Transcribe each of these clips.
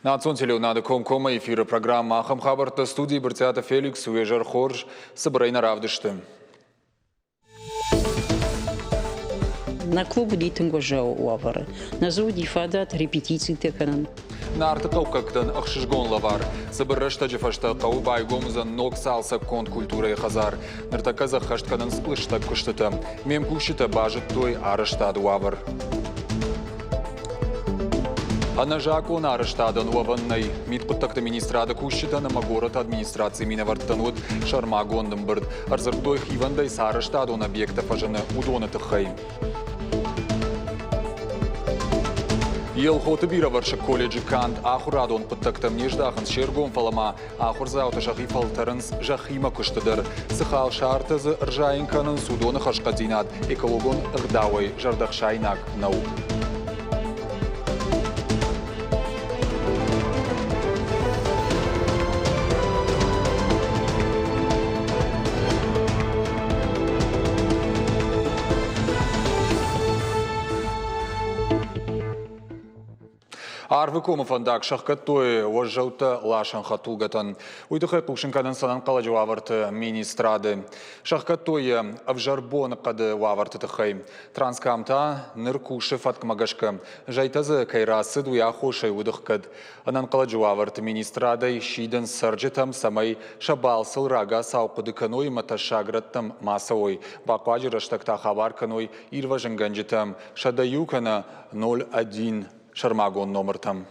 Национ телеуынады комкоммӕ эфиры программӕ ахӕм хабӕрттӕ студийы Брытъиаты Феликс уе зӕр хорз цыбырӕй нӕ равдысты. Нӕ клуб уыди тынг уӕззау уавӕры. Нӕ дзы уыди фадат репетицитӕ кӕнын. Нарты хъӕуккӕгтӕн ӕхсызгон лӕвар. Цыбыр рӕстӕджы фӕстӕ хъӕуы байгом уыдзӕн ног цалцӕггонд культурӕйы хӕдзар. Ныртӕккӕ дзы ӕххӕст кӕнынц лыстӕг куыстытӕ. Ме мкусджытӕ базыдтой арӕзтады уавӕр. Ӕнӕзакъон арӕзтадӕн уӕвӕн нӕй. Мидхъуыддӕгты министрады кусджытӕн ӕмӕ горӕты администрацийы минӕвӕрттӕн уыд сӕрмагонд ӕмбырд. Ӕрдзырдтой хивӕндӕй цы арӕзтадон объекттӕ фӕзыны, уыдоны тыххӕй. Елхоты бирӕвӕрсыг колледжы канд ахуырадон хъуыддӕгтӕм не здахынц се ргом, фӕлӕ ма Ахуырдзаутӕ сӕхи фӕлтӕрынц зӕххимӕ куысты дӕр. Цы халсартӕ дзы ӕрзайын кӕнынц, уыдоны хӕрзхъӕддзинад экологон ӕгъдауӕй зӕрдӕхсаинаг нӕу. Арвыкомы фӕндаг сӕхгӕдтой уӕззӕуттӕ ласӕн хӕдтулгӕтӕн. Уый тыххӕй хъусын кӕнынц ӕнӕнхъӕлӕджы уавӕрты министрады. Сӕхгӕдтой йӕ ӕвзӕр боныхъӕды уавӕрты тыххӕй. Транскам та ныр кусы фӕткмӕ гӕсгӕ. Зӕйтӕ дзы кӕй рацыд, уый аххосӕй уыд ӕхгӕд. Ӕнӕнхъӕлӕджы уавӕрты министрадӕй сидынц цӕрджытӕм, цӕмӕй сӕ балцыл рагацау хъуыды кӕной ӕмӕ тӕссаг рӕттӕм ма цӕуой. Бахъуаджы рӕстӕг та хабар кӕной ирвӕзынгӕнджытӕм 101 кӕнӕ 01 сӕрмагонд номыртӕм.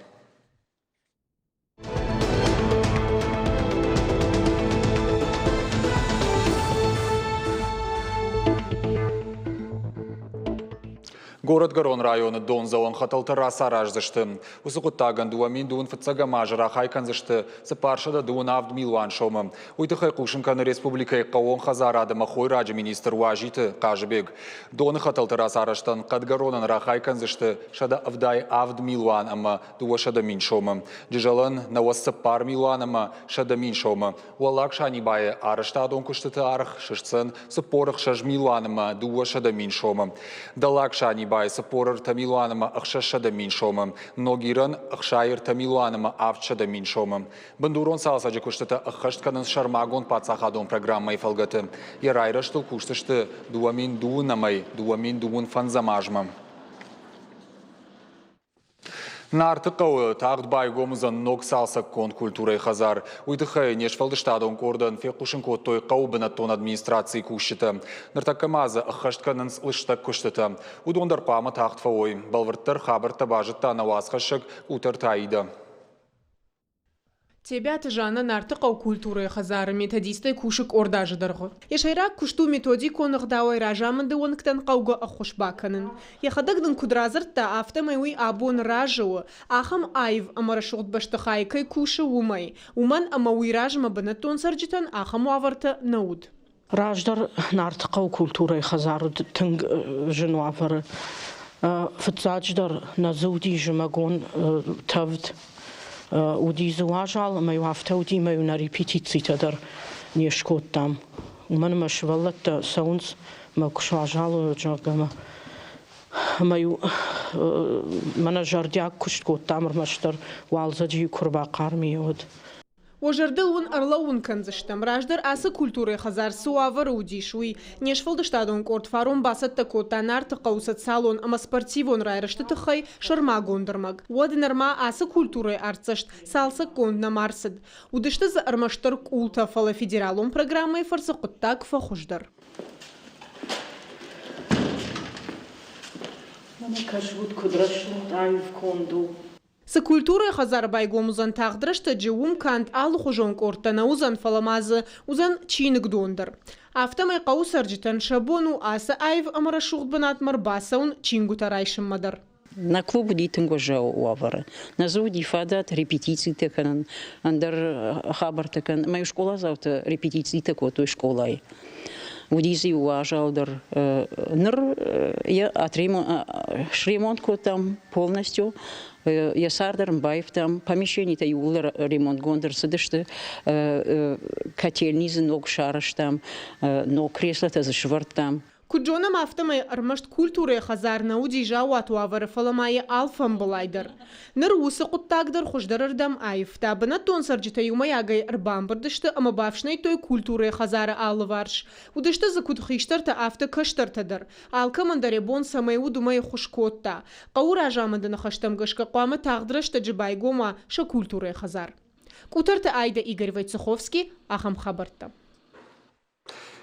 Горӕтгӕрон районы дондзӕуӕн хӕтӕлтӕ рацараздзысты. Уыцы хъуыддагӕн 2000 фыццӕгӕм азы рахай кӕндзысты 427 милуан сомы. Уый тыххӕй хъусын кӕны республикӕйы хъӕууон хӕдзарад ӕмӕ хойраджы министр Уазиты Хъазыбег. Доны хӕтӕлты рацарӕзтӕн Хъӕдгӕронӕн рахай кӕндзысты 177 милуан ӕмӕ 200 мин сомы. Джызӕлӕн 94 милуан ӕмӕ 100 мин сомы. Уӕллаг Санибайы арӕзтадон куыстыты аргъ сыстдзӕн 46 милуан ӕмӕ 200 мин сомы. Дӕллаг Санибайы 43 милуан ӕмӕ 600 мин сомы. Ногирӕн 63 милуан ӕмӕ 700 мин сомы. Бындурон цалцӕджы куыстытӕ ӕххӕст кӕнынц сӕрмагонд паддзахадон программӕйы фӕлгӕты. Йӕ райрӕзтыл кусдзысты 2002 ӕмӕ 2025 азмӕ. Нарты хъӕуы тагъд байгом уыдзӕн ног цалцӕггонд культурӕйы хӕдзар. Уый тыххӕй не сфӕлдыстадон къордӕн фехъусын кодтой хъӕуы бынӕттон администрацийы кусджытӕ. Ныртӕккӕ ма дзы ӕххӕст кӕнынц лыстӕг куыстытӕ. Уыдон дӕр хъуамӕ тагъд фӕуой. Бӕлвырддӕр хабӕрттӕ базыдта нӕ уацхӕссӕг Къутӕрты Аидӕ. Тебиаты Жанна Нартыхъӕуы культурӕйы хӕдзары методистӕй кусы къорд азы дӕргъы. Йӕ сӕйраг куыст у методикон ӕгъдауӕй разамынды уӕнгтӕн хъӕугӕ ӕххуыс бакӕнын. Йӕхӕдӕг нын куыд радзырдта, афтӕмӕй уый абон разы у, ахӕм аив ӕмӕ рӕсугъд бӕстыхайы кӕй кусы, уымӕй. Уымӕн ӕмӕ уый размӕ бынӕттон цӕрджытӕн ахӕм уавӕртӕ нӕ уыд. Раздӕр Нартыхъӕуы культурӕйы хӕдзар уыд тынг зын уавӕры. Фыццаджыдӕр нӕ дзы уыди зымӕгон тӕвд, уыди дзы уазал ӕмӕ-иу афтӕ уыди ӕмӕ-иу нӕ репетицитӕ дӕр не скодтам. Уымӕн ӕмӕ сывӕллӕттӕ цӕуынц ӕмӕ куы суазал уой, зӕгъгӕ, ӕмӕ-иу мӕнӕ зӕрдиаг куыст кодтам ӕрмӕстдӕр уалдзӕджы-иу куы ӕрбахъарм и, уӕд. Уӕ зӕрдыл уын ӕрлӕууын кӕндзыстӕм, раздӕр ацы культурӕйы хӕдзар цы уавӕры уыдис, уый. Не сфӕлдыстадон къорд фарон бацӕттӕ кодта Нарты хъӕуы социалон ӕмӕ спортивон райрӕзты тыххӕй сӕрмагонд ӕрмӕг. Уӕд нырма ацы культурӕйы артдзӕст цалцӕггонд нӕма рцыд. Уыдысты дзы ӕрмӕстдӕр къултӕ, фӕлӕ федералон программӕйы фӕрцы хъуыддаг фӕхуыздӕр. Мӕнӕ кӕсут, куыд рӕсугъд аив конд у. Цы культурӕйы хӕдзар байгом уыдзӕн тагъд рӕстӕджы, уым канд алыхуызон къордтӕ нӕ уыдзӕн, фӕлӕ ма дзы уыдзӕн чиныгдон дӕр. Афтӕмӕй хъӕуы цӕрджытӕн сӕ бон у ацы аив ӕмӕ рӕсугъд бынатмӕ ӕрбацӕуын чингуытӕ райсынмӕ дӕр. Нӕ клуб уыди тынг уӕззау уавӕры. Нӕ дзы уыди фадат репетицитӕ кӕнын, ӕндӕр хабӕрттӕ кӕнын. Ӕмӕ-иу скъоладзаутӕ репетицитӕ кодтой скъолайы. Уыди дзы иу уазал дӕр. Ныр йӕ сремонт кодтам полностью, йӕ цар дӕр ын баивтам, помещенитӕ иууылдӕр ремонтгонд ӕрцыдысты, котельни дзы ног сарӕзтам, ног креслотӕ дзы сӕвӕрдтам. Куыд зонӕм, афтӕмӕй ӕрмӕст культурӕйы хӕдзар нӕ уыди заууат уавӕры, фӕлӕ ма йӕ алфӕмбылай дӕр. Ныр уыцы хъуыддаг дӕр хуыздӕрырдӕм аивта. Бынӕттон цӕрджытӕ иумӕйагӕй ӕрбамбырд сты ӕмӕ бафснайдтой культурӕйы хӕдзары алыварс. Уыдысты дзы куыд хистӕртӕ, афтӕ кӕстӕртӕ дӕр. Алкӕмӕн дӕр йӕ бон цӕмӕй уыд, уымӕй ӕххуыс кодта. Хъӕуы разамынды ныхӕстӕм гӕсгӕ хъуамӕ тагъд рӕстӕджы байгом уа сӕ культурӕйы хӕдзар. Къутӕрты Айдӕ, Игорь Войцеховский, ахӕм хабӕрттӕ.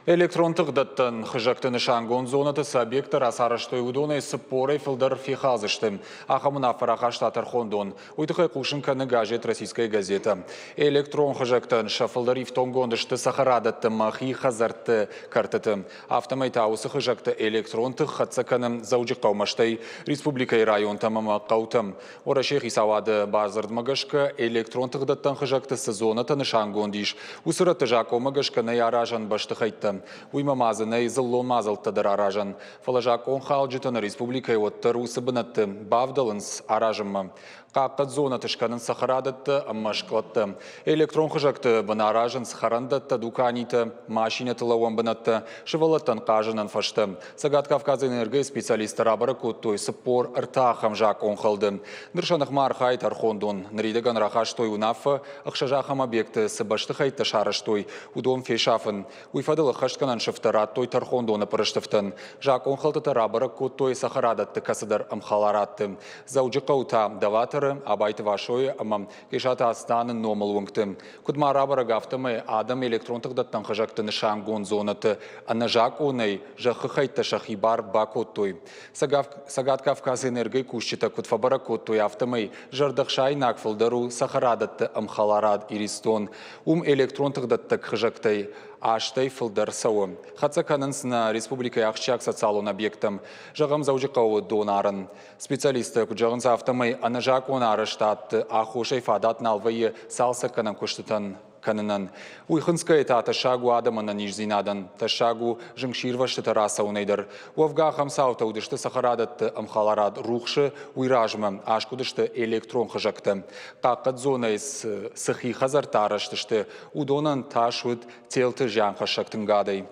Электрон тыхдӕттӕн хызӕгты нысангонд зонӕты цы объекттӕ рацарӕзтой, уыдонӕй 40-ӕй фылдӕр фехалдзысты. Ахӕм уынаффӕ рахаста тӕрхондон. Уый тыххӕй хъусын кӕны газет «Российская газета». Электрон хызӕгтӕн сӕ фылдӕр ифтонггонд сты цӕхӕрадӕтты ӕмӕ хи хӕдзӕртты кӕртыты. Афтӕмӕй та уыцы хызӕгты электрон тых хӕццӕ кӕны Дзӕуджыхъӕумӕ, стӕй республикӕйы районтӕм ӕмӕ хъӕутӕм. Уӕрӕсейы хицауады бардзырдмӕ гӕсгӕ электрон тыхдӕттӕн хызӕгты цы зонӕтӕ нысангонд ис, уыцы рӕтты закъонмӕ гӕсгӕ нӕй аразӕн бӕстыхӕйттӕ. Уыимӕ ма дзы нӕй дзыллон мадзӕлттӕ дӕр аразӕн. Фӕлӕ закъонхалджытӕ нӕ республикӕйы уӕддӕр уыцы бынӕтты бавдӕлынц аразынмӕ. Хъахъхъӕд зонӕты скӕнынц цӕхӕрадӕттӕ ӕмӕ скълӕдтӕ. Электрон хызӕгты бын аразынц хӕрӕндӕттӕ, дуканитӕ, машинӕты лӕууӕн бынӕттӕ, сывӕллӕттӕн хъазынӕн фӕзтӕ. Цӕгат Кавказы энергойы специалисттӕ рабӕрӕг кодтой 43 ахӕм закъонхӕлды. Ныр сӕ ныхмӕ архайы тӕрхондон. Ныридӕгӕн рахастой уынаффӕ, ӕхсӕз ахӕм объекты цы бӕстыхӕйттӕ сарӕзтой, уыдон фесафын. Уый фӕдыл ӕххӕстгӕнӕн сыфтӕ радтой тӕрхондоны пъырыстыфтӕн. Закъонхӕлдтытӕ рабӕрӕг кодтой цӕхӕрадӕтты кӕцыдӕр ӕмхӕларадты. Дзӕуджыхъӕуы та Доваторы, Абайты Васойы ӕмӕ Къесаты Астаны номыл уынгты. Куыд ма рабӕрӕг, афтӕмӕй адӕм электрон тыхдӕттӕн хызӕгты нысангонд зонӕты ӕнӕзакъонӕй зӕххы хӕйттӕ сӕхи бар бакодтой. Цӕгат Кавказы энергойы кусджытӕ куыд фӕбӕрӕг кодтой, афтӕмӕй зӕрдӕхсаинаг фылдӕр у цӕхӕрадӕтты ӕмхӕларад Иристон. Уым электрон тыхдӕттӕг хызӕгтӕй азтӕй фылдӕр цӕуы. Хӕццӕ кӕнынц нӕ республикӕйы ахсджиаг социалон объекттӕм. Зӕгъӕм, Дзӕуджыхъӕуы донарӕн. Специалисттӕ куыд зӕгъынц, афтӕмӕй ӕнӕзакъон арӕзтадты аххосӕй фадат нал вӕййы цалцӕггӕнӕн куыстытӕн кӕнынӕн. Уый хынцгӕйӕ та тӕссаг у адӕмы ӕнӕниздзинадӕн, тӕссаг у зынгсирвӕзтытӕ рацӕуынӕй дӕр. Уӕвгӕ ахӕм цаутӕ уыдысты цӕхӕрадӕтты ӕмхӕларад рухсы, уый размӕ аскъуыдысты электрон хызӕгтӕ. Хъахъхъӕд зонӕйы цы хи хӕдзӕрттӕ арӕзт сты, уыдонӕн тас уыд телты зианхӕссӕг тынгадӕй.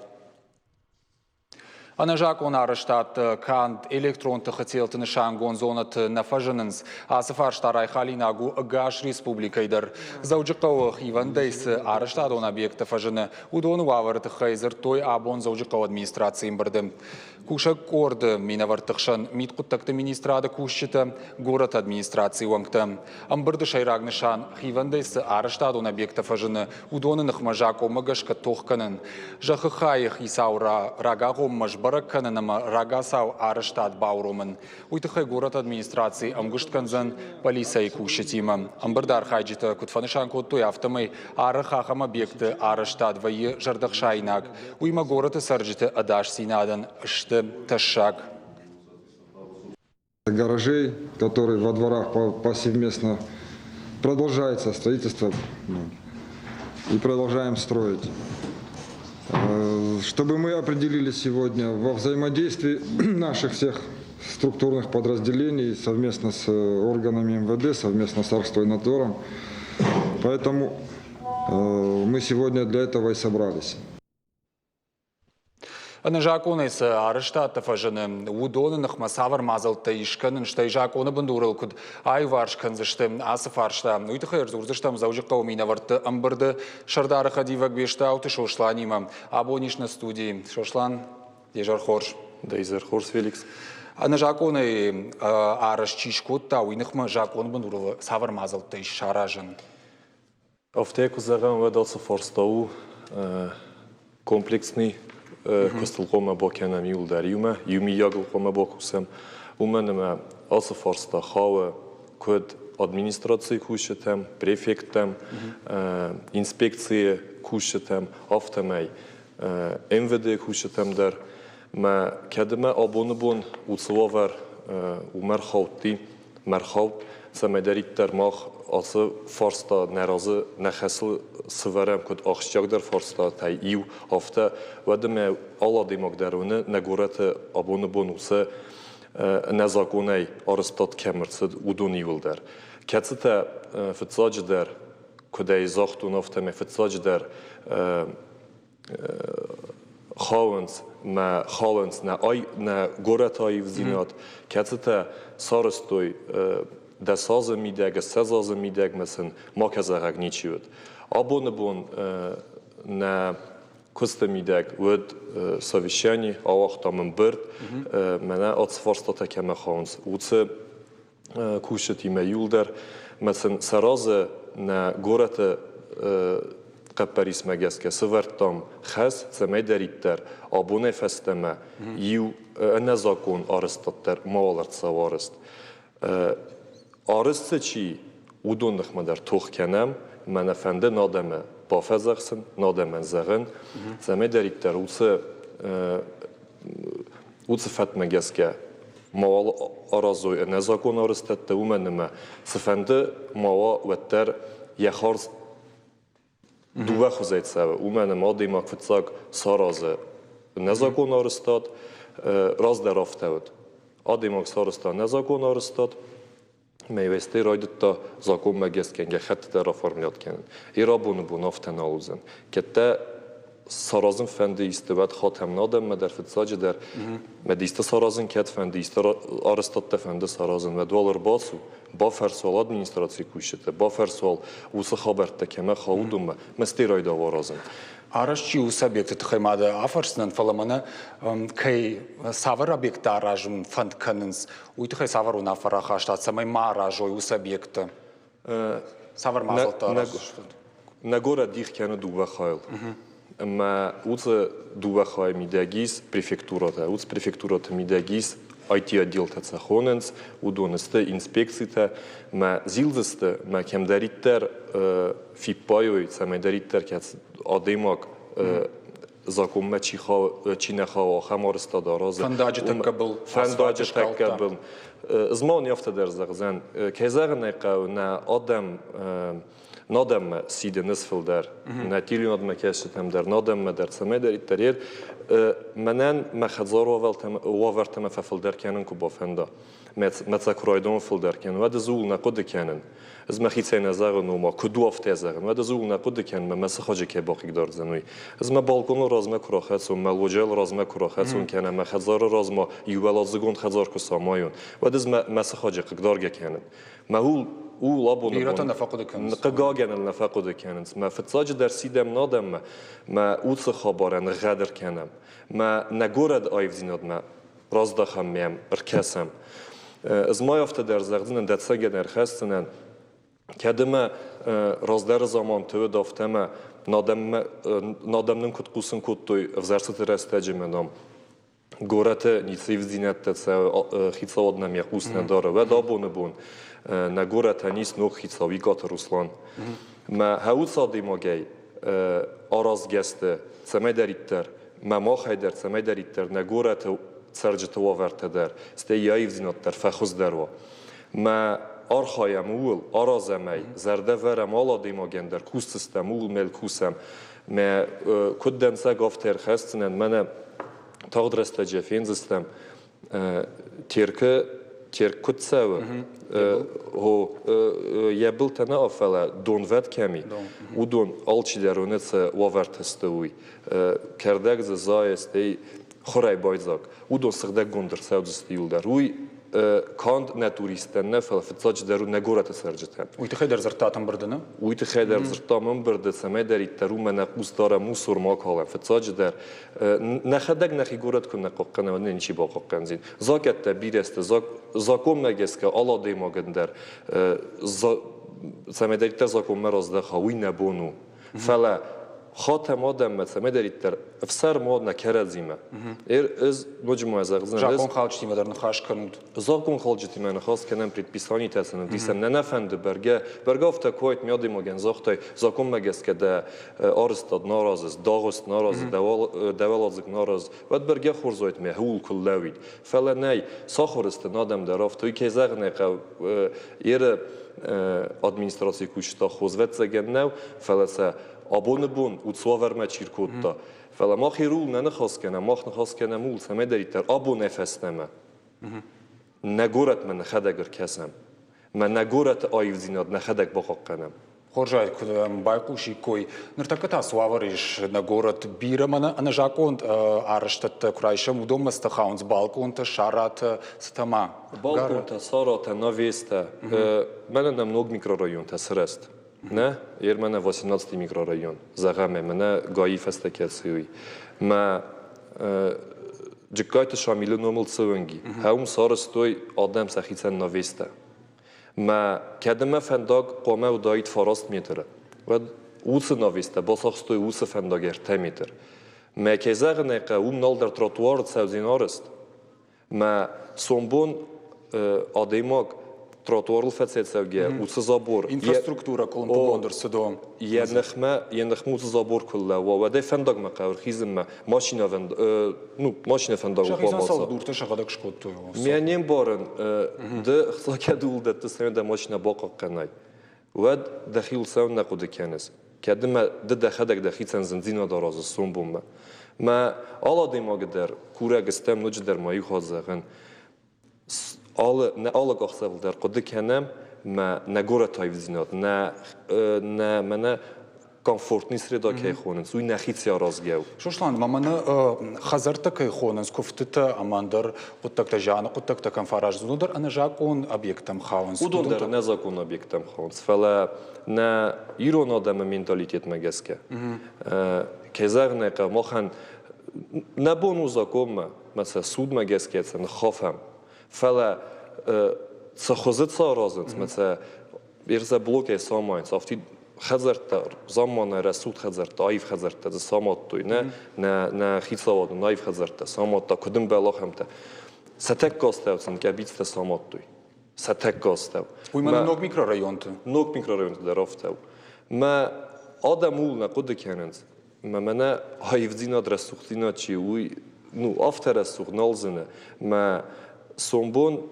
Ӕнӕзакъон арӕзтадты канд электрон тыхы телты нысангонд зонӕты нӕ фӕзынынц. Ацы фарста райхалинаг у ӕгас республикӕйы дӕр. Дзӕуджыхъӕуы хивӕндӕй цы арӕзтадон объекттӕ фӕзыны, уыдоны уавӕры тыххӕй дзырдтой абон Дзӕуджыхъӕуы администрацийы ӕмбырды. Кусӕг къорды минӕвӕртты хсӕн мидхъуыддӕгты министрады кусджытӕ, горӕты администрацийы уӕнгтӕ. Ӕмбырды сӕйраг нысан хивӕндӕй цы арӕзтадон объекттӕ фӕзыны, уыдоны ныхмӕ закъонмӕ гӕсгӕ тох кӕнын, зӕххы хайы хицау рагагъоммӕ сбӕрӕг кӕнын ӕмӕ рагацау арӕзтад бауромын. Уый тыххӕй горӕты администраци ӕмгуыст кӕндзӕн полицӕйы кусджытимӕ. Ӕмбырды архайджытӕ куыд фӕнысан кодтой, афтӕмӕй арӕх ахӕм объектты арӕзтад вӕййы зӕрдӕхсаинаг. Уыимӕ горӕты цӕрджыты ӕдасдзинадӕн сты тӕссаг. Гаражей, которые во дворах повсеместно продолжается строительство и продолжаем строить. Чтобы мы определили сегодня во взаимодействии наших всех структурных подразделений совместно с органами МВД, совместно с Архстройнадзором. Поэтому мы сегодня для этого и собрались. Ӕнӕзакъонӕй цы арӕзтадтӕ фӕзыны, уыдоны ныхмӕ цавӕр мадзӕлттӕ ис кӕнын, стӕй закъоны бындурыл куыд аиуварс кӕндзысты ацы фарста, уый тыххӕй ӕрдзурдзыстӕм Дзӕуджыхъӕуы минӕвӕртты ӕмбырды сӕрдары хӕдивӕг Бестауты Сосланимӕ. Абон ис нӕ студийы. Сослан, де зӕр хорз. Дӕ изӕр хорз, Феликс. Ӕнӕзакъонӕй арӕзт чи скодта, уый ныхмӕ закъоны бындурыл цавӕр мадзӕлттӕ ис саразӕн? Афтӕ куы зӕгъӕм, уӕд ацы фарста у комплексный куыстыл хъуамӕ бакӕнӕм иуылдӕр иумӕ, иумийагыл хъуамӕ бакусӕм. Уымӕн ӕмӕ ацы фарста хауы куыд администрацийы кусджытӕм, префекттӕм, инспекцийы кусджытӕм, афтӕмӕй МВД-йы кусджытӕм дӕр. Мӕ кӕд ӕмӕ абоны бон уыцы уавӕр уымӕ рхаудти, мӕ рхауд, цӕмӕйдӕриддӕр мах ацы фарста нӕ разы нӕ хӕсыл сывӕрӕм куыд ахсджиагдӕр фарстатӕй иу, афтӕ, уӕд ӕмӕ алы адӕймаг дӕр уыны, нӕ горӕты абоны бон уыцы ӕнӕзакъонӕй арӕзтад кӕм ӕрцыд, уыдон иууылдӕр, кӕцытӕ фыццаджыдӕр, куыд ӕй загътон, афтӕмӕй фыццаджыдӕр хауынц мӕ халынц нӕ, нӕ горӕты аивдзинад, кӕцытӕ сарӕзтой дӕс азы мидӕг, 20 азы мидӕгмӕ сын макӕ зӕгъӕг ничи уыд. Абоны бон нӕ куысты мидӕг уыд совещани, ауагътам ӕмбырд, мӕнӕ ацы фарстатӕ кӕмӕ хауынц, уыцы кусджытимӕ иуылдӕр мӕ сын сӕ разы нӕ горӕты хъӕппӕрисмӕ гӕсгӕ сӕвӕрдтам хӕс, цӕмӕйдӕриддӕр абонӕй фӕстӕмӕ иу ӕнӕзакъон арӕзтад дӕр мауал ӕрцӕуа арӕзт. Арӕзт чи, уыдон ныхмӕ дӕр тох кӕнӕм, мӕ нӕ фӕнды надӕмӕ бафӕдзӕхсын, надӕмӕн зӕгъын, цӕмӕйдӕриддӕр уыцы фӕткмӕ гӕсгӕ мауал аразой ӕнӕзакъон арӕзтӕдтӕ, уымӕн ӕмӕ цыфӕнды ма уа, уӕддӕр йӕ хардз дыууӕ хуызӕй цӕуы. Уымӕн ӕмӕ адӕймаг фыццаг саразы нӕзакъон арӕзтад, раздӕр афтӕ уыд. Адӕймаг сарӕзта нӕзакъон арӕзтад, Мӕйвӕстӕй райдыдта закъонмӕ гӕсгӕ гӕххӕттытӕ рафармлят кӕнын. Ирабоны бон афтӕ нал уыдзӕн. Кӕд дӕ саразын фӕнды исты, уӕд хатӕм адӕммӕ дӕр фыццаджыдӕр. Мӕ исты саразын кӕд фӕнды, исты арӕзтадтӕ фӕнды саразын, уӕд уал ӕрбацу, бафӕрс уал администрацийы кусджыты, бафӕрс уал уыцы хабӕрттӕ кӕмӕ хауы, уыдонмӕ, мӕ стӕй райдау аразын. Арӕзт чи у, уыцы объекты тыххӕй ма дӕ афӕрсдзынӕн, фӕлӕ мӕнӕ кӕй цавӕр объекттӕ аразын фӕнд кӕнынц, уый тыххӕй цавӕр уынаффӕ рахастат, цӕмӕй ма аразой уыцы объекттӕ? Цавӕр мадзӕлттӕ араздзыстут? Нӕ горӕт дих кӕны дыууӕ хайыл. Ӕмӕ уыцы дыууӕ хайы мидӕг ис префектурӕтӕ. Уыцы префектурӕты мидӕг ис IT-отделтӕ сӕ хонынц, уыдон сты инспекцитӕ мӕ зилдзысты, мӕ кӕмдӕриддӕр фиппайой, цӕмӕйдӕриддӕр кӕцы адӕймаг законмӕ чи, чи нӕ хауы, ахӕм арӕзтад аразы. Фӕндаджы тӕккӕ был. Фӕндаджы тӕккӕ был. Змон афтӕ дӕр зӕгъдзӕн, кӕй зӕгъын ӕй хъӕуы, нӕ адӕм надӕммӕ сидынц фылдӕр. Нӕ телеуынадмӕ кӕсджытӕм дӕр, надӕммӕ дӕр, цӕмӕйдӕриддӕр ер мӕнӕн мӕ хӕдзар уавӕртӕмӕ фӕфылдӕр кӕнын куы бафӕнда, мӕ цӕкуырайдон фылдӕр кӕнын, уӕд ӕз ууыл нӕ хъуыды кӕнын. Ӕз мӕхицӕй нӕ зӕгъын, ома, куыд у афтӕ зӕгъын, уӕд ӕз ууыл нӕ хъуыды кӕнын, мӕ сыхаджы кӕй бахъыгдардзӕн, уый. Ӕз мӕ балкъоны размӕ куы рахӕцон, мӕ лоджӕйыл размӕ куы рахӕцон кӕнӕ мӕ хӕдзары размӕ иуӕладзыгон хӕдзар куы самайон, уӕд ӕз мӕ сыхаджы хъыгдаргӕ кӕнын. Мӕ ууыл абоны Бирӕтӕ нӕ фӕхъуыды кӕнынц. Хъыгагӕн ыл нӕ фӕхъуыды кӕнынц. Мӕ фыццаджыдӕр сидӕм надӕммӕ, мӕ уыцы хабарӕн гъӕдыр кӕнӕм. Мӕ нӕ горӕт аивдзинадмӕ раздахӕм мӕм, ӕркӕсӕм. Ӕз ма афтӕ дӕр зӕгъдзынӕн, дӕццӕгӕн ӕрхӕсдзынӕн, кӕд ӕмӕ раздӕры заманты уыд, афтӕ ӕмӕ надӕм нын куыд хъусын кодтой ӕвзӕрстыты рӕстӕджы мӕ нам горӕты ницы ивддзинӕдтӕ цӕуы, хицауад нӕм йӕ хъус нӕ дары. Уӕд абоны бон нӕ горӕтӕн ис ног хицау Икъаты Руслан. Мӕ хӕуц адӕймагӕй аразгӕ сты, цӕмӕйдӕриддӕр мӕ махӕй дӕр, цӕмӕйдӕриддӕр нӕ горӕты цӕрджыты уавӕртӕ дӕр, стӕй йӕ аивдзинад дӕр фӕхуыздӕр уа. Мӕ архайӕм ууыл, аразӕм ӕй, зӕрдӕ вӕрӕм алы адӕймагӕн дӕр, кусдзыстӕм, ууыл мӕл кусӕм. Мӕ куыд дӕнцӕг афтӕ ӕрхӕсдзынӕн, мӕнӕ тагъд рӕстӕджы фендзыстӕм, Теркы Терк куыд цӕуы, хо йӕ былтӕ нӕ, фӕлӕ донвӕд кӕм и, уыдон алчидӕр уыны, цы уавӕрты сты, уый. Кӕрдӕг дзы зайы, стӕй хурӕй байдзаг. Уыдон сыгъдӕггонд ӕрцӕудзысты иуылдӕр. Уый канд нӕ туристтӕн нӕ, фӕлӕ фыццаджыдӕр у нӕ горӕты цӕрджытӕн. Уый тыххӕй дӕр дзырдтат ӕмбырды, нӕ? Уый тыххӕй дӕр дзырдтам ӕмбырды, цӕмӕйдӕриддӕр уымӕ нӕ хъус дарӕм, мусор ма калӕм. Фыццаджыдӕр нӕхӕдӕг нӕхи горӕт куы нӕ хъахъхъӕнӕм, уӕд нӕ ничи бахъахъхъӕндзин. Закъӕттӕ бирӕ сты, законмӕ гӕсгӕ алы адӕймагӕн дӕр цӕмӕйдӕриддӕр законмӕ раздӕха, уый нӕ бон у. Фӕлӕ хатӕм адӕммӕ цӕмӕйдӕриддӕр ӕфсӕрм уа нӕ кӕрӕдзимӕ. Ӕз ноджы ма зӕгъдзынӕн. Закъонхалджытимӕ дӕр ныхас кӕнут. Закъонхалджытимӕ ныхас кӕнӕм, предписанитӕ сын ӕвдисӕм. Нӕ нӕ фӕнды бӕргӕ, бӕргӕ афтӕ куы уайд, ме адӕймагӕн загътай, законмӕ гӕсгӕ дӕ арӕзтад на аразыс, дагъуыст на аразыс, дӕ уӕладзыг на аразыс, уӕд бӕргӕ хорз уайд, мӕ ууыл куы лӕууид. Фӕлӕ нӕй, сахуыр сты адӕм дӕр афтӕ, уый кӕй зӕгъын ӕй хъӕуы, Еры администрацийы кусджытӕ хозвӕццӕгӕн нӕу, фӕлӕ сӕ абоны бон уыцы уавӕрмӕ чи ркодта. Фӕлӕ мах Ирул нӕ ныхас кӕнӕм, мах ныхас кӕнӕм ууыл, цӕмӕйдӕриддӕр абонӕй фӕстӕмӕ нӕ горӕтмӕ нӕхӕдӕг ӕркӕсӕм, мӕ нӕ горӕты аивдзинад нӕхӕдӕг бахъахъхъӕнӕм. Хорзӕй куы байхъусиккой. Ныртӕккӕ та цы уавӕр ис нӕ горӕт? Бирӕ мӕнӕ ӕнӕзакъон арӕзтӕдтӕ куы райсӕм, уыдонмӕ цытӕ хауынц? Балкъонтӕ, саратӕ, цытӕ ма? Балкъонтӕ, саратӕ, навестӕ. Мӕнӕ нӕм ног микрорайонтӕ сырӕзт. Нӕ, ер мӕнӕ 18 микрорайон, зӕгъӕм, мӕнӕ ГАИ фӕстӕ кӕцы уый. Мӕ Джыккайты Шамилы номыл цӕуӕнги. Хӕум сарӕзтой адӕм сӕхицӕн навестӕ. Мӕ кӕдӕмӕ фӕндаг хъуамӕ уыдаид фараст метры, уӕд уыцы навестӕ бацахстой уыцы фӕндаг ӕртӕ метр. Мӕ кӕй зӕгъын ӕй хъӕуы, уым налдӕр тротуар цӕудзӕн арӕзт. Мӕ сомбон адӕймаг тротуарыл фӕцӕйцӕугӕ уыцы забор Инфраструктурӕ къуылымпыгонд ӕрцыд. Йӕ ныхмӕ йӕ ныхмӕ уыцы забор куы лӕууа, уӕд ӕй фӕндагмӕ хъӕуы ӕрхизынмӕ машинӕ ну машинӕ фӕндагыл хъуамӕ Сӕхицӕн дуртӕ сӕхӕдӕг скодтой. Мӕ не мбарын, ды хца кӕд ууыл дӕттыс, ӕмӕ дӕ машинӕ бахъахъхъӕнай, уӕд дӕхиуыл цӕуын нӕ хъуыды кӕныс. Кӕд ӕмӕ ды дӕхӕдӕг дӕхицӕн зындзинад аразыс сомбонмӕ. Мӕ алы адӕймагы дӕр курӕг стӕм ноджыдӕр ма иу хатт зӕгъын, алы, нӕ алы къахдзӕфыл дӕр хъуыды кӕнӕм мӕ нӕ горӕты аивдзинад, нӕ, нӕ мӕнӕ комфортный среда кӕй хонынц, уый нӕхицӕй аразгӕ у. Сослан, ма мӕнӕ хӕдзӕрттӕ кӕй хонынц, куывдтытӕ ӕмӕ ӕндӕр хъуыддӕгтӕ, зианы хъуыддӕгтӕ кӕм фӕаразынц, уыдон дӕр ӕнӕзакъон объекттӕм хауынц. Уыдон дӕр ӕнӕзакъон объекттӕм хауынц, фӕлӕ нӕ ирон адӕмы менталитетмӕ гӕсгӕ, кӕй зӕгъын ӕй хъӕуы, махӕн нӕ бон у законмӕ, мӕ сӕ судмӕ гӕсгӕ сӕ ныххафӕм. Фӕлӕ цы хуызы цы аразынц, мӕ сӕ Ирзӕ блокӕй самайынц, афтид хӕдзӕрттӕ, замманай рӕсугъд хӕдзӕрттӕ, аив хӕдзӕрттӕ дзы самадтой, нӕ, нӕ, нӕ хицауад нын аив хӕдзӕрттӕ самадта, куыд ӕмбӕлы ахӕмтӕ. Сӕ тӕккӕ астӕу сын къӕбицтӕ самадтой. Сӕ тӕккӕ астӕу. Уый мӕнӕ ног микрорайонты? Ног микрорайонты дӕр афтӕ у. Мӕ адӕм ууыл нӕ хъуыды кӕнынц. Мӕ мӕнӕ аивдзинад, рӕсугъддзинад чи у, уый, ну, афтӕ рӕсугъд нал зыны. Мӕ сомбон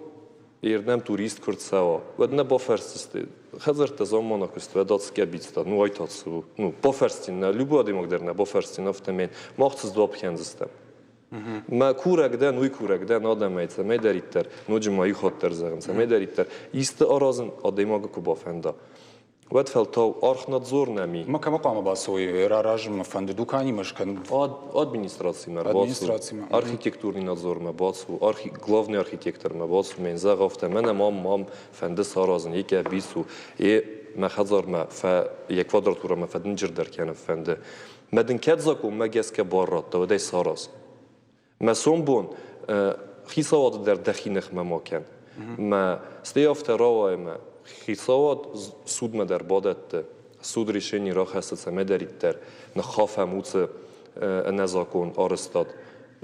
Ердӕм турист куы рцӕуа, уӕд нӕ бафӕрсдзысты, хӕдзӕрттӕ заммана куыст, уӕд ацгӕ бицта, ну ай та цы у? Ну, бафӕрсдзин нӕ, любой адӕймаг дӕр нӕ бафӕрсдзин, афтӕмӕй мах цы дзуапп кӕндзыстӕм? Мӕ курӕг дӕн, уый курӕг дӕн адӕмӕй, цӕмӕйдӕриддӕр, ноджы ма иу хатт дӕр зӕгъын, цӕмӕйдӕриддӕр исты аразын адӕймагы куы бафӕнда, Уӕд фӕлтау архнадзор нӕм и. Ма кӕмӕ хъуамӕ бацӕуой? Раразынмӕ фӕнды дуканимӕ скӕн. Администрацимӕ ӕрбацу, архитектурный надзормӕ бацу, главный архитектормӕ бацу, мен зӕгъ афтӕ, мӕнӕ мам, мам фӕнды саразын, е кӕбицу, е мӕ хӕдзармӕ фӕ, йӕ квадратурӕмӕ фӕдынджырдӕр кӕнын фӕнды. Мӕ дын кӕд законмӕ гӕсгӕ бар радта, уӕд ӕй сараз. Мӕ сомбон хицауады дӕр дӕхи ныхмӕ ма кӕн. Мӕ стӕй афтӕ рауайы мӕ хицауад судмӕ дӕр бадӕтты, суд решени рахӕссы цӕмӕйдӕриддӕр, ныххафӕм уыцы ӕнӕзакон арӕзтад.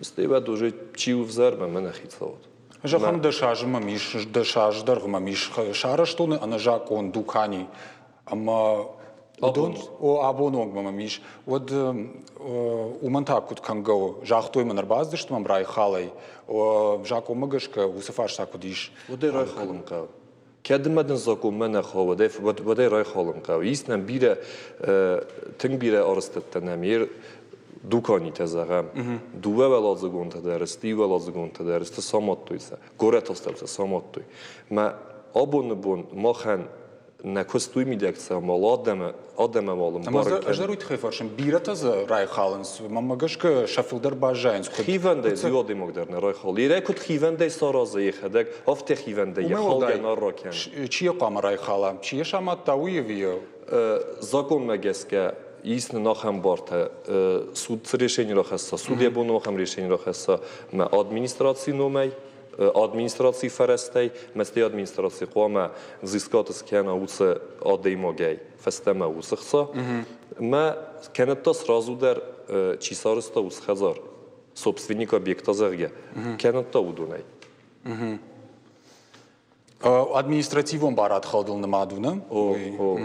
Стӕй уӕд уже чи у взӕр, мӕ мӕнӕ хицауад. Зӕгъӕм, 10 азы мӕм ис, 10 азы дӕргъы мӕм ис сарӕзтон ӕнӕзакъон дукани. Ӕмӕ уыдон, о, абоны онг мӕм ис, уӕд уымӕн та куыд кӕнгӕ у? Загътой мын, ӕрбацыдысты мӕм райхалӕй. Закъонмӕ гӕсгӕ уыцы фарста куыд ис? Уӕд ӕй райхалын хъӕуы. Кӕд ӕмӕ дын закъонмӕ нӕ хауы, уӕд ӕй райхалын хъӕуы. Ис нӕм бирӕ, тынг бирӕ арӕзтӕдтӕ нӕм дуканитӕ, зӕгъӕм, дыууӕуӕладзыгонтӕ дӕр сты, иуӕладзыгонтӕ дӕр сты, самадтой сӕ, горӕты астӕу сӕ самадтой. Мӕ абоны бон махӕн нӕ куыст уый мидӕг цӕуы, адӕмы адӕмы уал ӕмбарын Ӕз дӕр уый тыххӕй фӕрсын, бирӕтӕ дзы райхалынц, мӕнмӕ гӕсгӕ сӕ фылдӕр баззайынц. Хивӕндӕй дзы иу адӕймаг дӕр нӕ райхалы. Ирӕ куыд хивӕндӕй саразы йӕхӕдӕг, афтӕ хивӕндӕй йӕ халгӕ нӕ ракӕны. Чи йӕ хъуамӕ райхала? Чи йӕ самадта, уый ӕви йӕ? Законмӕ гӕсгӕ ис нын ахӕм бартӕ, суд цы решение рахӕсса, суд йӕ бон ахӕм решение рахӕсса мӕ администрацийы номӕй, администрацийы фӕрӕзтӕй, мӕстӕй администраци хъуамӕ взыскаты скӕна уыцы адӕймагӕй фӕстӕмӕ уыцы хца. Мӕ кӕнӕ та сразу дӕр чи сарӕзта уыцы хӕдзар, собственник объекта, зӕгъгӕ, кӕнӕ та уыдонӕй. Административон барадхӕлдыл нымад у, нӕ? О, о.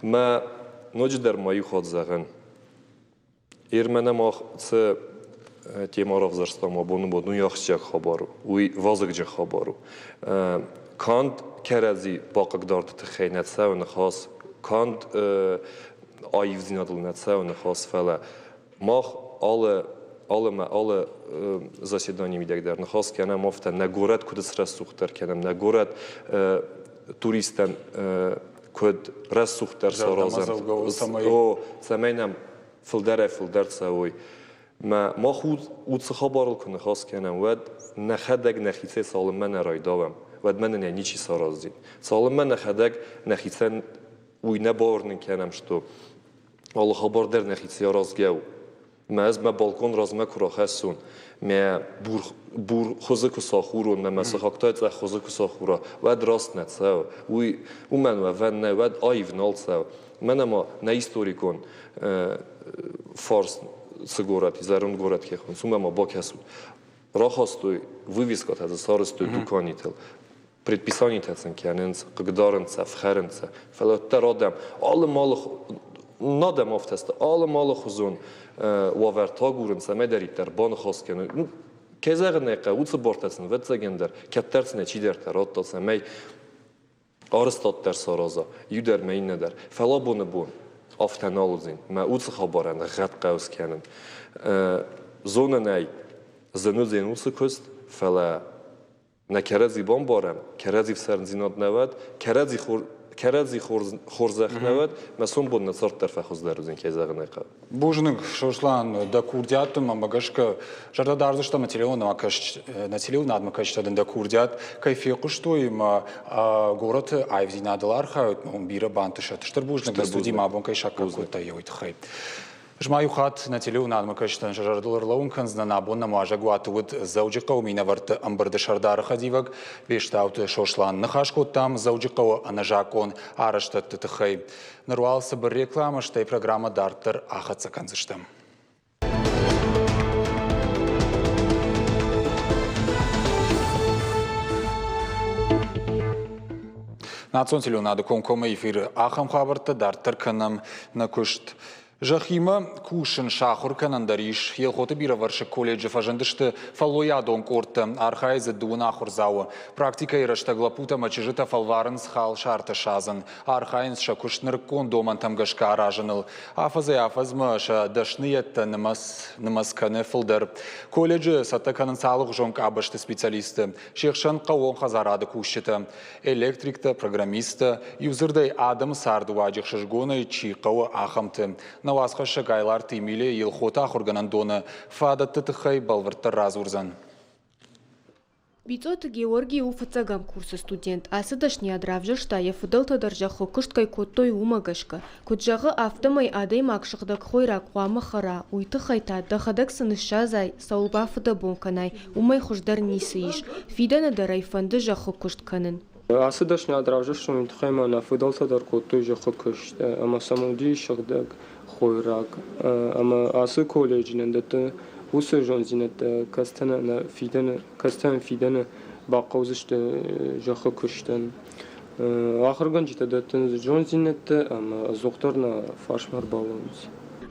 Мӕ ноджыдӕр ма иу хатт зӕгъын. Ермӕнӕ мах цы тема равзӕрстам абоны бон, уый ахсджиаг хабар у, уый вазыгджын хабар у. Канд кӕрӕдзи бахъыгдарды тыххӕй нӕ цӕуы ныхас, канд аивдзинадыл нӕ цӕуы ныхас, фӕлӕ мах алы алы мӕ алы заседанийы мидӕг дӕр ныхас кӕнӕм афтӕ, нӕ горӕт куыд срӕсугъддӕр кӕнӕм, нӕ горӕт туристтӕн. Куыд рӕсугъддӕр саразӕм, о, цӕмӕй нӕм фылдӕрӕй-фылдӕр цӕуой. Мӕ мах уыцы хабарыл куы ныхас кӕнӕм, уӕд нӕхӕдӕг нӕхицӕй цалынмӕ нӕ райдауӕм, уӕдмӕ нын ӕй ничи сараздзӕн. Цалынмӕ нӕхӕдӕг нӕхицӕн уый нӕ бауырнын кӕнӕм, что алы хабар дӕр нӕхицӕй аразгӕ у. Мӕ ӕз мӕ балкон размӕ куы рахӕссон, мӕ бур, бур хуызы куы сахурон, мӕ мӕ сыхӕгтӕй цъӕх хуызы куы сахура, уӕд раст нӕ цӕуы. Уый уымӕн уӕвӕн нӕй, уӕд аив нал цӕуы. Мӕнӕ ма нӕ историкон фарс цы горӕт, зӕронд горӕт ке хонынц, уымӕ ма бакӕсут. Рахастой вывескӕтӕ дзы сарӕзтой дуканитыл. Предписанитӕ сын кӕнынц, хъыгдарынц сӕ, фхӕрынц сӕ. Фӕлӕ уӕддӕр адӕм алы малы адӕм афтӕ сты, алы малыхуызон уавӕртӕ агурынц, цӕмӕйдӕриддӕр баныхас кӕной. Ну, кӕй зӕгъын ӕй хъӕуы, уыцы бартӕ сын ӕвӕццӕгӕн дӕр, кӕддӕр сын чидӕртӕ радта, цӕмӕй арӕзтад дӕр сараза, иу дӕр мӕ иннӕ дӕр. Фӕлӕ абоны бон афтӕ нал уыдзӕн. Мӕ уыцы хабарӕн гъӕд хъӕуы скӕнын. Зонын ӕй, зын уыдзӕн уыцы куыст, фӕлӕ нӕ кӕрӕдзи бамбарӕм, кӕрӕдзи фсӕрндзинад нӕ уӕд, кӕрӕдзи, кӕрӕдзи хорзӕх нӕ уӕд, мӕ сомбон нӕ цард дӕр фӕхуыздӕр уыдзӕн, кӕй зӕгъын ӕй хъӕуы. Бузныг, Сослан, дӕ курдиат мӕ гӕсгӕ зӕрдӕ дардзыстӕм нӕ телеуынадмӕ кӕсджытӕ дын дӕ курдиат кӕй фехъуыстой ӕмӕ горӕты аивдзинадыл архайут, уым бирӕ бантысӕд. Стыр бузныг, дӕ студимӕ абон кӕй саккаг кодтай, уый тыххӕй. Ӕз ма иу хатт нӕ телеуынадмӕ кӕсджытӕн сӕ зӕрдыл ӕрлӕууын кӕндзынӕн, абон нӕм уазӕгуаты уыд Дзӕуджыхъӕуы минӕвӕртты ӕмбырды сӕрдары хӕдивӕг Бестауты Сослан. Ныхас кодтам Дзӕуджыхъӕуы ӕнӕзакъон арӕзтӕдты тыххӕй. Ныр уал цыбыр рекламӕ, стӕй программӕ дарддӕр ахӕццӕ кӕндзыстӕм. Национ телеуынады комкоммӕ эфиры ахӕм хабӕрттӕ дарддӕр кӕнӕм нӕ куыст. Зӕххимӕ кусын сахуыр кӕнӕн дӕр ис. Елхоты бирӕвӕрсыг колледжы фӕзындысты фӕллойадон къордтӕ, архайы дзы дыууын ахуырдзауы. Практикӕйы рӕстӕг лӕппутӕ ӕмӕ чызджытӕ фӕлварынц халсартӕ садзын, архайынц сӕ куыст нырыккон домӕнтӕм гӕсгӕ аразыныл. Афӕдзӕй-афӕдзмӕ сӕ дӕсныйӕдтӕ нымӕц нымӕц кӕны фылдӕр. Колледжы цӕттӕ кӕнынц алыгъуызон къабӕзты специалистты, се хсӕн хъӕууон хӕдзарады кусджытӕ. Электриктӕ, программисттӕ, иудзырдӕй адӕмы цардыуаджы ӕхсызгонӕй чи хъӕуы, ахӕмты. Нӕ уацхӕссӕг Айларты Эмилия Елхоты ахуыргӕнӕндоны фадӕтты тыххӕй бӕлвырддӕр радзурдзӕн. Бицъоты Георгий у фыццӕгӕм курсы студент. Ацы дӕсныйад равзӕрста, йӕ фыдӕлтӕ дӕр зӕххыл куыст кӕй кодтой, уымӕ гӕсгӕ. Куыд зӕгъы, афтӕмӕй адӕймаг сыгъдӕг хойраг хъуамӕ хӕра, уый тыххӕй та, дӕхӕдӕг цы ныссадзай, цӕуыл бафыдӕбон кӕнай, уымӕй хуыздӕр ницы ис. Фидӕны дӕр ӕй фӕнды зӕххы куыст кӕнын. Ацы дӕсныйад равзӕрстон уый тыххӕй ӕмӕ нӕ фыдӕлтӕ дӕр кодтой зӕххы куыст ӕмӕ сӕм уыди сыгъдӕг хойраг. Ӕмӕ ацы колледжы нын дӕтты уыцы зонддзинӕдтӕ, кӕцытӕ нӕ фидӕны, кӕцытӕ нын фидӕны бахъӕудзысты зӕххы куыстӕн. Ахуыргӕнджытӕ дӕттынц зонддзинӕдтӕ ӕмӕ ӕдзухдӕр нӕ фарсмӕ ӕрбалӕууынц.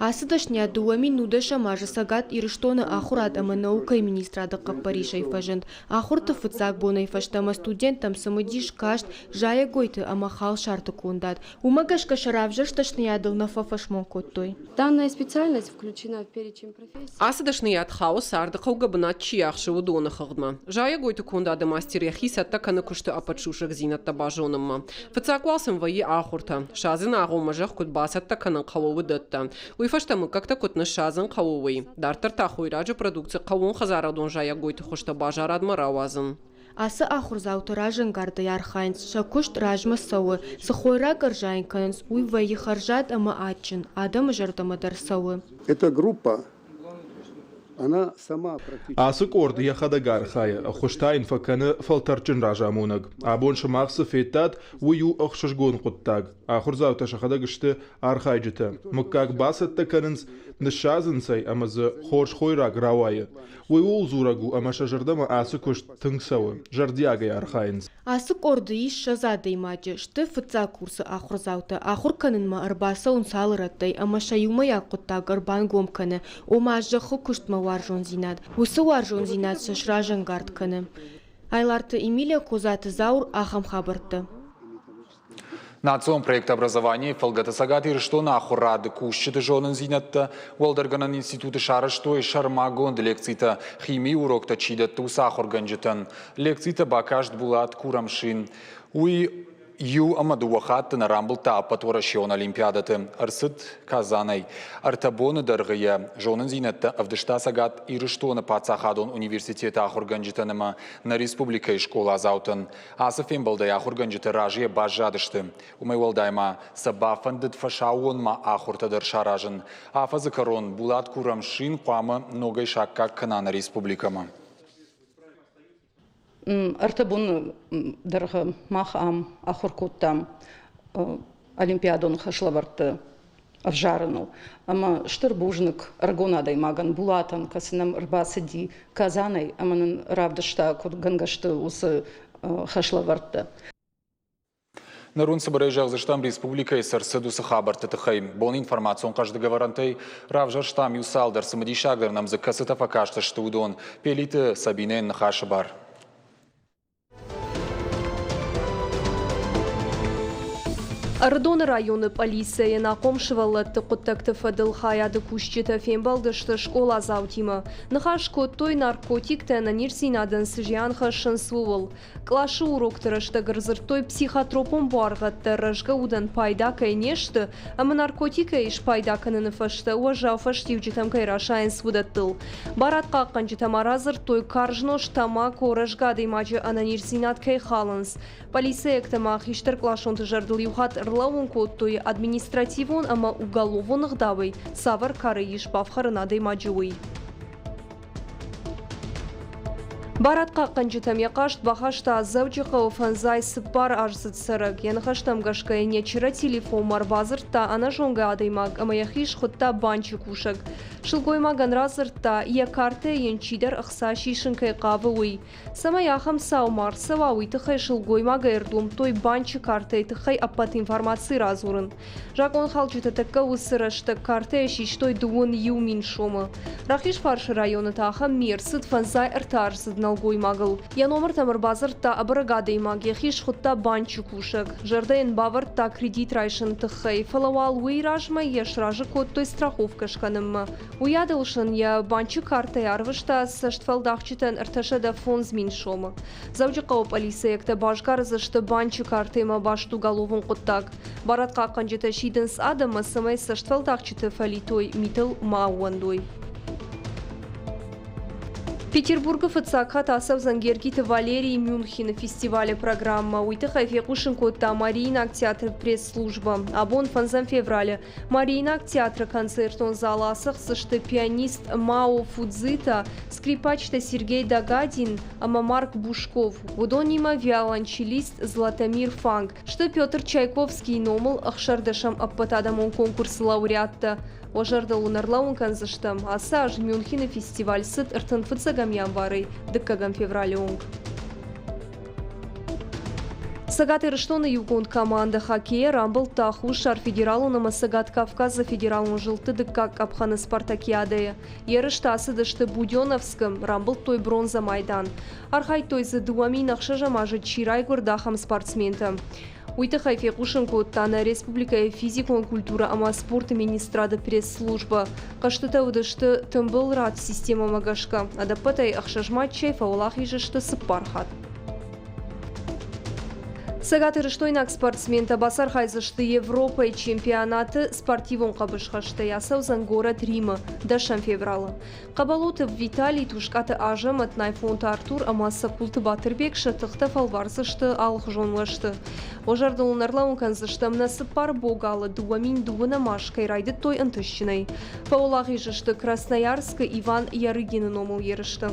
Ацы дӕсныйад 2010 азы Цӕгат Ирыстоны Ахуырад ӕмӕ наукӕйы министрады хъӕппӕрисӕй фӕзынд. Ахуырты фыццаг бонӕй фӕстӕмӕ студенттӕм цымыдис каст зайӕгойты ӕмӕ халсарты кондад. Уымӕ гӕсгӕ сӕ равзӕрст дӕсныйадыл нӕ фӕфӕсмон кодтой. Данная специальность включена в перечень профессий. Ацы дӕсныйад хауы царды хъӕугӕ бынат чи ахсы, уыдоны хыгъдмӕ. Зайӕгойты кондады мастер йӕхи цӕттӕ кӕны куысты ӕппӕт сусӕгдзинӕдтӕ базонынмӕ. Фыццаг уал сын вӕййы ахуыртӕ. Садзыны агъоммӕ зӕхх куыд бацӕттӕ кӕнын хъӕуы, уыдӕттӕ. Уый фӕстӕ мыггӕгтӕ куыд ныссадзын хъӕуы, уый. Дарддӕр та хойраджы продукци хъӕууонхӕдзарадон зайӕгойты хуызтӕ базарадмӕ рауадзын. Ацы ахуырдзаутӕ разӕнгардӕй архайынц, сӕ куыст размӕ цӕуы, цы хойраг ӕрзайын кӕнынц, уый вӕййы хӕрзад ӕмӕ адджын, адӕмы зӕрдӕмӕ дӕр цӕуы. Эта группа Ацы къорд йӕхӕдӕг архайы, ӕххуыс та йын фӕкӕны фӕлтӕрдджын разамонӕг. Абон сымах цы федтат, уый у ӕхсызгон хъуыддаг. Ахуырдзаутӕ сӕхӕдӕг сты архайджытӕ. Мыггаг бацӕттӕ кӕнынц, ныссадзынц ӕй ӕмӕ дзы хорз хойраг рауайы. Уый ууыл дзурӕг у, ӕмӕ сӕ зӕрдӕмӕ ацы куыст тынг цӕуы, зӕрдиагӕй архайынц. Ацы къорды ис 20 адӕймаджы, сты фыццаг курсы ахуырдзаутӕ. Ахуыр кӕнынмӕ ӕрбацӕуынц алы рӕттӕй ӕмӕ сӕ иумӕйаг хъуыддаг ӕрбангом кӕны, ома зӕххы куыстмӕ уарзондзинад. Уыцы уарзондзинад сӕ сразӕнгард кӕны. Айларты Эмилия, Козаты Заур, ахӕм хабӕрттӕ. Национ проект «Образование» фӕлгӕты Цӕгат Ирыстоны ахуырады кусджыты зонындзинӕдтӕ уӕлдӕргӕнӕн институты сарӕзтой сӕрмагонд лекцитӕ химийы уроктӕ чи дӕтты, уыцы ахуыргӕнджытӕн. Лекцитӕ бакаст Булат Курамшин. Уый Иу ӕмӕ дыууӕ хатты нӕ рамбылдта ӕппӕтуӕрӕсеон олимпиадӕты. Ӕрцыд Казанӕй. Ӕртӕ боны дӕргъы йӕ зонындзинӕдтӕ ӕвдыста Цӕгат Ирыстоны паддзахадон университеты ахуыргӕнджытӕн ӕмӕ нӕ республикӕйы скъоладзаутӕн. Ацы фембӕлдӕй ахуыргӕнджытӕ разыйӕ баззадысты. Уымӕй уӕлдай ма сӕ бафӕндыд фӕсаууонмӕ ахуыртӕ дӕр саразын. Афӕдзы кӕрон Булат Курамшин хъуамӕ ногӕй саккаг кӕна нӕ республикӕмӕ. Ӕртӕ боны дӕргъы мах ам ахуыр кодтам олимпиадон хӕслӕвӕрдты ӕвзарыныл. Ӕмӕ стыр бузныг ӕрыгон адӕймагӕн Булатӕн, кӕцы нӕм ӕрбацыди Казанӕй ӕмӕ нын равдыста, куыд гӕнгӕ сты уыцы хӕслӕвӕрдтӕ. Ныр уын цыбырӕй зӕгъдзыстӕм республикӕйы цы ӕрцыд, уыцы хабӕртты тыххӕй. Бон информацион хъӕздыгӕвӕрӕнтӕй равзӕрстам иу цалдӕр цымыдисагдӕр нӕм дзы кӕцытӕ фӕкастысты, уыдон. Пелиты Сабинӕйӕн ныхасы бар. Ӕрыдоны районы пъӕлицӕйы ӕнахъом сывӕллӕтты хъуыддӕгты фӕдыл хайады кусджытӕ фембӕлдысты скъоладзаутимӕ. Ныхас кодтой, наркотиктӕ ӕнӕниздзинадӕн цы зиан хӕссынц, ууыл. Къласы урокты рӕстӕг ӕрдзырдтой психотропон буаргъӕдтӕ рӕзгӕ удӕн пайда кӕй не сты ӕмӕ наркотикӕй спайда кӕныны фӕстӕ уӕззау фӕстиуджытӕм кӕй расайынц, уыдӕттыл. Барадхъахъхъӕнджытӕ ма радзырдтой, карз нозт тамако рӕзгӕ адӕймаджы ӕнӕниздзинад кӕй халынц. Полицейӕгтӕ ма хистӕркъласонты зӕрдыл иу хатт ӕрлӕууын кодтой, административон ӕмӕ уголовон ӕгъдауӕй цавӕр кары ис бафхӕрын адӕймаджы, уый. Барадхъахъхъӕнджытӕм йӕ хъаст бахаста Дзӕуджыхъӕуы фӕндзай цыппар аздзыд цӕрӕг. Йӕ ныхӕстӕм гӕсгӕ йын йӕ чырӕ телефонмӕ ӕрбадзырдта ӕнӕзонгӕ адӕймаг ӕмӕ йӕхи схуыдта банчы кусӕг. Сылгоймагӕн радзырдта, йӕ картӕйы йын чидӕр ӕхца сисын кӕй хъавы, уый. Цӕмӕй ахӕм цау ма рцӕуа, уый тыххӕй сылгоймагӕй ӕрдомдтой банчы картӕйы тыххӕй ӕппӕт информаци радзурын. Закъонхалджытӕ тӕккӕ уыцы рӕстӕг картӕйӕ систой дыууын иу мин сомы. Рахизфарсы районы та ахӕм ми ӕрцыд фӕндзай ӕртӕаздзыд нӕлгоймагыл. Йӕ номыртӕм ӕрбадзырдта ӕбӕрӕг адӕймаг, йӕхи схуыдта банчы кусӕг. Зӕрдӕ йын бавӕрдта кредит райсыны тыххӕй, фӕлӕ уал уый размӕ йӕ сразы кодтой страховкӕ скӕнынмӕ. Уыйадыл сын йӕ банчы картӕй арвыста цӕстфӕлдахджытӕн 305 000 сомы. Дзӕуджыхъӕуы пъӕлицӕйӕгтӕ басгардзысты банчы картӕимӕ баст уголовон хъуыддаг. Барадхъахъхъӕнджытӕ сидынц адӕммӕ, цӕмӕй цӕстфӕлдахджыты фӕлитой митыл ма ӕууӕндой. Петербургы фыццаг хатт ацӕудзӕн Гергиты Валерийы Мюнхены фестивалы программӕ. Уый тыххӕй фехъусын кодта Мариинаг театры пресс-службӕ. Абон, фӕндзӕм февралы, Мариинаг театры концертон залы ацӕгъддзысты пианист Мао Фудзита, скрипачтӕ Сергей Дагадин ӕмӕ Марк Бушков, уыдонимӕ виолончелист Златомир Фанг. Сты Петр Чайковскийы номыл ӕхсӕрдӕсӕм ӕппӕтадӕмон конкурсы лауреаттӕ. Уӕ зӕрдыл уын ӕрлӕууын кӕндзыстӕм, ацы аз Мюнхены фестиваль цыд 35 январӕй дыккӕгӕм февралы онг. Цӕгат Ирыстоны иугонд командӕ хоккейӕ рамбылдта Хуссар Федералон ӕмӕ Цӕгат Кавказы федералон зылдты дыккаг къӕпхӕны спартакиадӕйы. Ерыстӕ ацыдысты Буденовскы, рамбылдтой бронзӕ майдан. Архайдтой дзы 2006 азы чи райгуырд, ахӕм спортсментӕ. Уый тыххӕй фехъусын кодта нӕ республикӕйы физикон культурӕ ӕмӕ спорты министрады пресс-службӕ. Хъӕзтытӕ уыдысты тымбыл рад системӕмӕ гӕсгӕ. Ӕдӕппӕтӕй ӕхсӕз матчӕй фӕуӕлахиз сты цыппар хатт. Цӕгатирыстойнаг спортсментӕ бацархайдзысты Европӕйы чемпионаты спортивон хъӕбысхӕстӕй ацӕудзӕн горӕт Римы дӕсӕм февралы. Хъӕбӕлоты Виталий, Тускъаты Азӕмӕт, Найфонты Артур ӕмӕ Сокулты Батырбег сӕ тыхтӕ фӕлвардзысты алыхуызон уӕзты. Уӕ зӕрдыл ын ӕрлӕууын кӕндзыстӕм, нӕ цыппар богалы 2002 аз кӕй райдыдтой ӕнтыстджынӕй. Фӕуӕлахиз сты Красноярскы Иван Ярыгины номыл ерысты.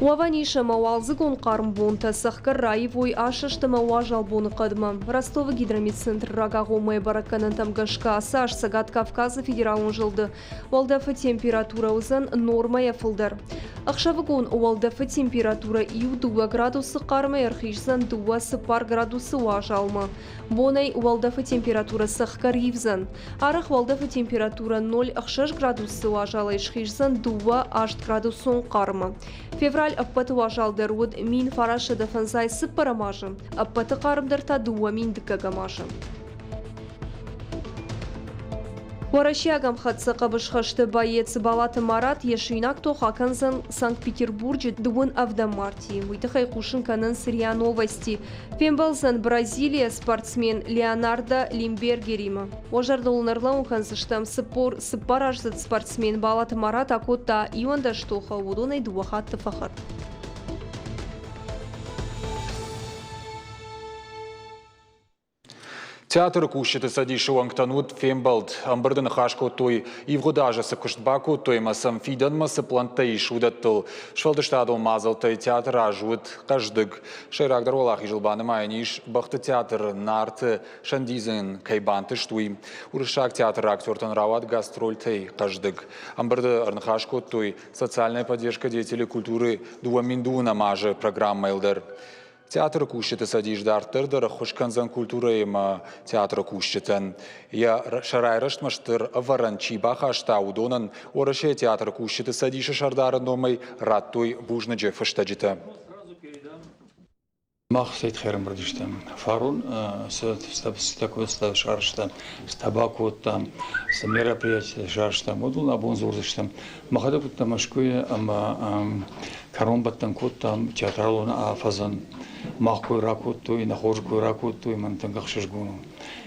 Уӕвӕн ис ӕмӕ уалдзыгон хъарм бонтӕ цӕхгӕр раивой асӕст ӕмӕ уазал боныхъӕдмӕ. Ростовы гидрометцентры рагагъоммӕйы бӕрӕггӕнӕнтӕм гӕсгӕ ацы аз Цӕгат Кавказы федералон зылды уӕлдӕфы температурӕ уыдзӕн нормӕйӕ фылдӕр. Ӕхсӕвыгон уӕлдӕфы температурӕ иу-дыууӕ градусы хъармӕй ӕрхиздзӕн дыууӕ-цыппар градусы уазалмӕ. Бонӕй уӕлдӕфы температурӕ цӕхгӕр ивдзӕн. Арӕх уӕлдӕфы температурӕ 0,6 градусы уазалӕй схиздзӕн 2-8 градусон хъармы. Февраль ӕппӕты уазалдӕр уыд 1954 азы, ӕппӕты хъармдӕр та 2002 азы. Уӕрӕсейаг ӕмхӕццӕ хъӕбысхӕсты боец Балаты Марат йӕ суинаг тох акӕндзӕн Санкт-Петербурджы дыууын ӕвдӕм мартийы. Уый тыххӕй хъусын кӕнынц РИА Новости. Фембӕлдзӕн Бразилийӕ спортсмен Леонардо Лимбергеримӕ. Уӕ зӕрдыл ын ӕрлӕууын кӕндзыстӕм, 44 аздзыд спортсмен Балаты Марат акодта 11 тохы, уыдонӕй дыууӕ хатты фӕхӕрд. Театры кусджыты цӕдисы уӕнгтӕн уыд фембӕлд. Ӕмбырды ныхас кодтой, ивгъуыд азы цы куыст бакодтой ӕмӕ сӕм фидӕнмӕ цы пълӕнттӕ ис, уыдӕттыл. Сфӕлдыстадон мадзӕлттӕй театры раз уыд хъӕздыг. Сӕйрагдӕр уӕлахизыл банымайӕн ис, бӕхты театр Нарты сӕндидзын кӕй бантыст, уый. Уырыссаг театры актертӕн рауад гастрольтӕй хъӕздыг. Ӕмбырды ӕрныхас кодтой «Социальная поддержка деятелей культуры 2020 азы» программӕйыл дӕр. Театры кусджыты цӕдис дарддӕр дӕр ӕххуыс кӕндзӕн культурӕйы ӕмӕ театры кусджытӕн. Йӕ сӕ райрӕзтмӕ стыр ӕвӕрӕн чи бахаста, уыдонӕн Уӕрӕсейы театры кусджыты цӕдисы сӕрдары номӕй радтой бузныджы фыстӕджытӕ. Мах цӕйтхӕрӕмбырд стӕм. Фарон цы такой сарӕзтам, цы бакодтам, цы мероприятие сарӕзтам, уыдон абон дзурдзыстӕм. Мӕхӕдӕг уыдтӕн Мӕскуыйы ӕмӕ кӕронбӕттӕн кодтам театралон афӕдзӕн. Мах кой ракодтой, нӕ хорз кой ракодтой, мӕн тынг ӕхсызгон у.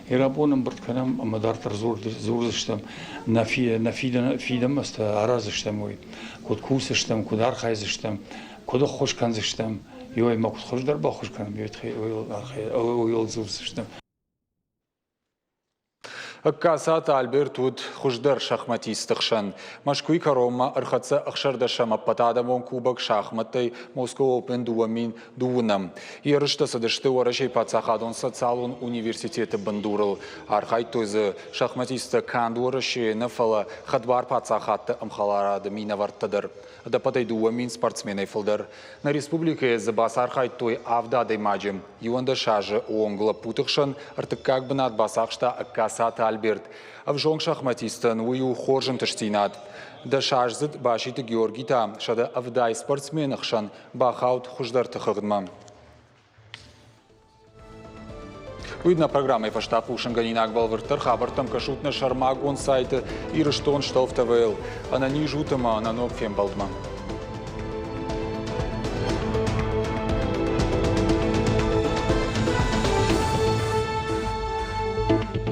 Ирабон ӕмбырд кӕнӕм ӕмӕ дарддӕр дзурдзыстӕм, нӕ фидӕнмӕ цы араздзыстӕм, уый. Куыд кусдзыстӕм, куыд архайдзыстӕм, куыд ӕххуыс кӕндзыстӕм, иуӕй ма куыд хуыздӕр баххуыс кӕнӕм, уый дзурдзыстӕм. Ӕгкацаты Альберт уыд хуыздӕр шахматистты хсӕн. Мӕскуыйы кӕронмӕ ӕрхӕццӕ ӕхсӕрдӕсӕм ӕппӕтадӕмон кубок шахмӕттӕй Moscow Open 2002-ӕм. Ерыстӕ цыдысты Уӕрӕсейы паддзахадон социалон университеты бындурыл. Архайдтой дзы шахматисттӕ канд Уӕрӕсейы нӕ, фӕлӕ хӕдбар паддзахадты ӕмхӕларады минӕвӕрттӕ дӕр. Ӕдӕппӕтӕй 2000 спортсменӕй фылдӕр. Нӕ республикӕйы дзы бацархайдтой авд адӕймаджы. 11 азы онг лӕппуты хсӕн ӕртыккаг бынат бацахста Ӕгкацаты Альберт. Ӕвзонг шахматистӕн уый у хорз ӕнтыстдзинад. Дӕсаздзыд Баситы Георгий та 170 спортсмены хсӕн бахауд хуыздӕрты хыгъдмӕ. Уый нӕ программӕйы фӕстӕ хъусынгӕнинаг бӕлвырддӕр хабӕрттӕм кӕсут нӕ сӕрмагонд сайты Ирыстон Штолф ТВ-йыл. Ӕнӕниз ут ӕмӕ нӕ ног фембӕлдмӕ.